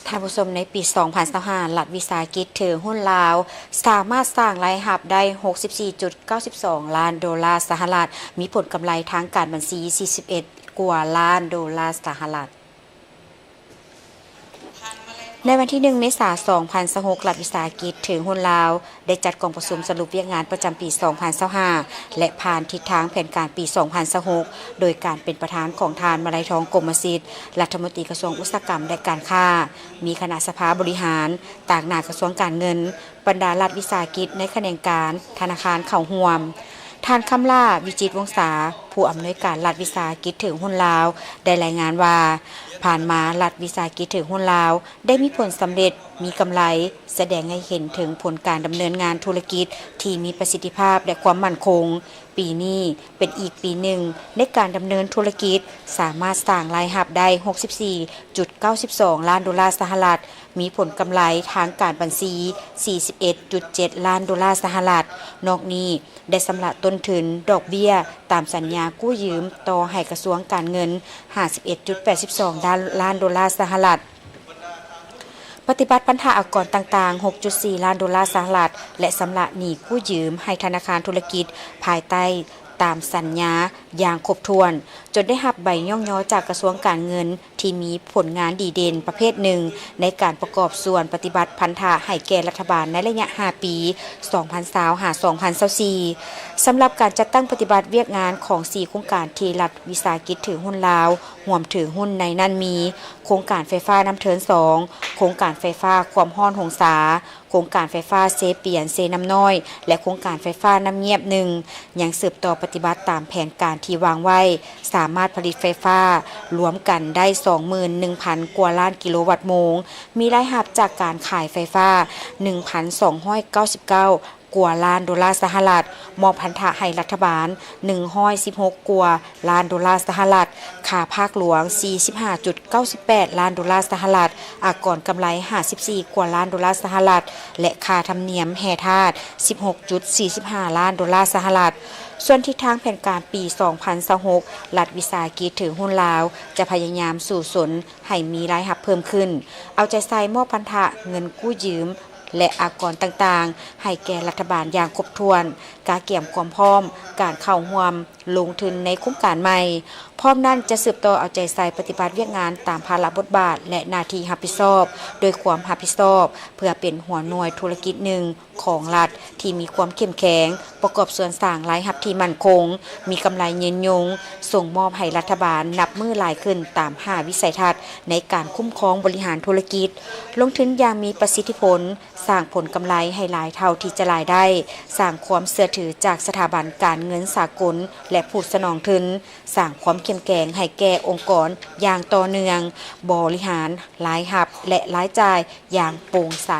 ທ່ານຜູ້ຊົມ, ໃນປີສອງພັນຊາວຫ້າ ລັດວິສາຫະກິດຖືຫຸ້ນລາວ ສາມາດສ້າງລາຍຮັບໄດ້ຫົກສິບສີ່ຈຸດເກົ້າສິບສອງລ້ານໂດລາສະຫະລັດ, ມີຜົນກຳໄລທາງການບັນຊີສີ່ສິບເອັດກວ່າລ້ານໂດລາສະຫະລັດ. ໃນວັນທີໜຶ່ງ ເມສາ ສອງພັນຊາວຫົກ ລັດວິສາຫະກິດຖືຫຸ້ນລາວ ໄດ້ຈັດກອງປະຊຸມສະຫຼຸບວຽກງານປະຈຳປີສອງພັນຊາວຫ້າ ແລະ ຜ່ານທິດທາງແຜນການປີສອງພັນຊາວຫົກ ໂດຍການເປັນປະທານຂອງທ່ານ ມະໄລທອງ ກົມມະສິດ ລັດຖະມົນຕີກະຊວງອຸດສາຫະກຳ ແລະ ການຄ້າ, ມີຄະນະສະພາບໍລິຫານ, ຕາງໜ້າກະຊວງການເງິນ, ບັນດາລັດວິສາຫະກິດໃນຂະແໜງການທະນາຄານເຂົ້າຮ່ວມ. ທ່ານ ຄຳຫຼ້າ ວິຈິດວົງສາ ຜູ້ອຳນວຍການລັດວິສາຫະກິດຖືຫຸ້ນລາວ ໄດ້ລາຍງານວ່າ, ຜ່ານມາລັດວິສາຫະກິດຖືຫຸ້ນລາວ ໄດ້ມີຜົນສຳເລັດ, ມີກຳໄລ, ສະແດງໃຫ້ເຫັນເຖິງຜົນການດຳເນີນງານທຸລະກິດທີ່ມີປະສິດທິພາບ ແລະ ຄວາມໝັ້ນຄົງ. ປີນີ້ເປັນອີກປີໜຶ່ງໃນການດຳເນີນທຸລະກິດ, ສາມາດສ້າງລາຍຮັບໄດ້ຫົກສິບສີ່ຈຸດເກົ້າສິບສອງລ້ານໂດລາສະຫະລັດ, ມີຜົນກຳໄລທາງການບັນຊີສີ່ສິບເອັດຈຸດເຈັດລ້ານໂດລາສະຫະລັດ. ນອກນີ້ໄດ້ຊຳລະຕົ້ນທຶນ, ດອກເບ້ຍຕາມສັນຍາກູ້ຢືມຕໍ່ໃຫ້ກະຊວງການເງິນຫ້າສິບເອັດຈຸດແປດສິບສອງລ້ານໂດລາສະຫະລັດ. ປະຕິບັດພັນທະອາກອນຕ່າງໆ ຫົກຈຸດສີ່ລ້ານໂດລາສະຫະລັດ ແລະ ຊຳລະໜີ້ກູ້ຢືມໃຫ້ທະນາຄານທຸລະກິດ ພາຍໃຕ້ຕາມສັນຍາຢ່າງຄົບຖ້ວນ, ຈົນໄດ້ຮັບໃບຍ້ອງຍໍຈາກກະຊວງການເງິນ ທີ່ມີຜົນງານດີເດັ່ນປະເພດໜຶ່ງ ໃນການປະກອບສ່ວນປະຕິບັດພັນທະໃຫ້ແກ່ລັດຖະບານໃນໄລຍະຫ້າປີ ສອງພັນຊາວ ຫາ ສອງພັນຊາວສີ່. ສຳລັບການຈັດຕັ້ງປະຕິບັດວຽກງານຂອງສີ່ໂຄງການທີ່ລັດວິສາຫະກິດຖືຫຸ້ນລາວ ຮ່ວມຖືຫຸ້ນໃນນັ້ນມີ ໂຄງການໄຟຟ້ານ້ຳເທີນສອງ, ໂຄງການໄຟຟ້າຄວາມຮ້ອນຫົງສາ, ໂຄງການໄຟຟ້າເຊປຽນ-ເຊນ້ຳນ້ອຍ ແລະ ໂຄງການໄຟຟ້ານ້ຳງຽບໜຶ່ງ ຍັງສືບຕໍ່ປະຕິບັດຕາມແຜນການທີ່ວາງໄວ້, ສາມາດຜະລິດໄຟຟ້າລວມກັນໄດ້ສອງໝື່ນໜຶ່ງພັນກວ່າລ້ານກິໂລວັດໂມງ, ມີລາຍຮັບຈາກການຂາຍໄຟຟ້າໜຶ່ງພັນສອງຮ້ອຍເກົ້າສິບເກົ້າ ກວ່າລ້ານໂດລາສະຫະລັດ, ມອບພັນທະໃຫ້ລັດຖະບານໜຶ່ງຮ້ອຍສິບຫົກກວ່າລ້ານໂດລາສະຫະລັດ, ຄ່າພາກຫຼວງສີ່ສິບຫ້າຈຸດເກົ້າສິບແປດລ້ານໂດລາສະຫະລັດ, ອາກອນກຳໄລຫ້າສິບສີ່ກວ່າລ້ານໂດລາສະຫະລັດ ແລະ ຄ່າທຳນຽມແຮ່ທາດສິບຫົກຈຸດສີ່ສິບຫ້າລ້ານໂດລາສະຫະລັດ. ສ່ວນທິດທາງແຜນການປີສອງພັນຊາວຫົກ ລັດວິສາຫະກິດຖືຫຸ້ນລາວ ຈະພະຍາຍາມສູ້ຊົນໃຫ້ມີລາຍຮັບເພີ່ມຂຶ້ນ, ເອົາໃຈໃສ່ມອບພັນທະເງິນກູ້ຢືມ ແລະ ອາກອນຕ່າງໆ ໃຫ້ແກ່ລັດຖະບານຢ່າງຄົບຖ້ວນ, ກະກຽມຄວາມພ້ອມການເຂົ້າຮ່ວມລົງທຶນໃນໂຄງການໃໝ່. ພ້ອມນັ້ນຈະສືບຕໍ່ເອົາໃຈໃສ່ປະຕິບັດວຽກງານຕາມພາລະບົດບາດ ແລະ ໜ້າທີ່ຮັບຜິດຊອບ ດ້ວຍຄວາມຮັບຜິດຊອບ ເພື່ອເປັນຫົວໜ່ວຍທຸລະກິດໜຶ່ງຂອງລັດທີ່ມີຄວາມເຂັ້ມແຂງ, ປະກອບສ່ວນສ້າງລາຍຮັບທີ່ໝັ້ນຄົງ, ມີກຳໄລຍືນຍົງ, ສົ່ງມອບໃຫ້ລັດຖະບານນັບມື້ຫຼາຍຂຶ້ນຕາມຫ້າວິໄສທັດໃນການຄຸ້ມຄອງບໍລິຫານທຸລະກິດ, ລົງທຶນຢ່າງມີປະສິດທິຜົນ, ສ້າງຜົນກຳໄລໃຫ້ຫຼາຍເທົ່າທີ່ຈະຫຼາຍໄດ້, ສ້າງຄວາມເຊື່ອຖືຈາກສະຖາບັນການເງິນສາກົນ ແລະ ຜູ້ສະໜອງທຶນ, ສ້າງຄວາມເຂັ້ມແຂງໃຫ້ແກ່ອົງກອນຢ່າງຕໍ່ເນື່ອງ, ບໍລິຫານລາຍຮັບ ແລະ ລາຍຈ່າຍຢ່າງໂປ່ງໃສ.